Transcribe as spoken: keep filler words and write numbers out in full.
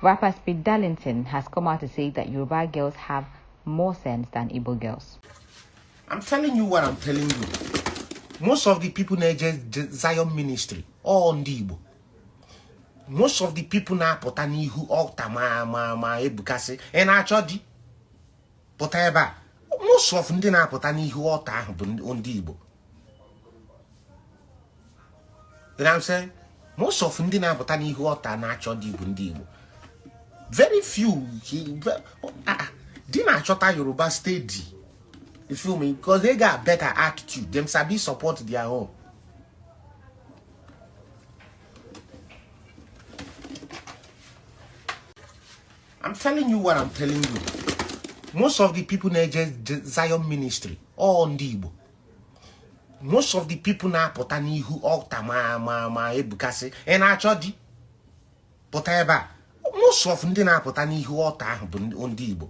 Rapper Speed Darlington has come out to say that Yoruba girls have more sense than Igbo girls. I'm telling you what I'm telling you. Most of the people na-eje Zion ministry, all ndị Igbo. Most of the people na-apụta n'ihu altar ma ma ma Ebuka sị, "Ị na-achọ di?" Pụta ebe a. Most of ndị na-apụta n'ihu altar ahụ bụ ndị Igbo. You know what I'm saying? Most of ndị na-apụta n'ihu altar na-achọ di bụ ndị Igbo. Very few. Ah, ah, di na-achọta Yoruba steady. You feel me? Because they got better attitude. Them sabi support their own. I'm telling you what I'm telling you. Most of the people na-eje Zion ministry, all ndị Igbo. Most of the people na-apụta n'ihu altar ma ma ma Ebuka sị, "Ị na-achọ di?" Pụta ebe a. Most of ndị na-apụta n'ihu altar ahụ bụ ndị Igbo.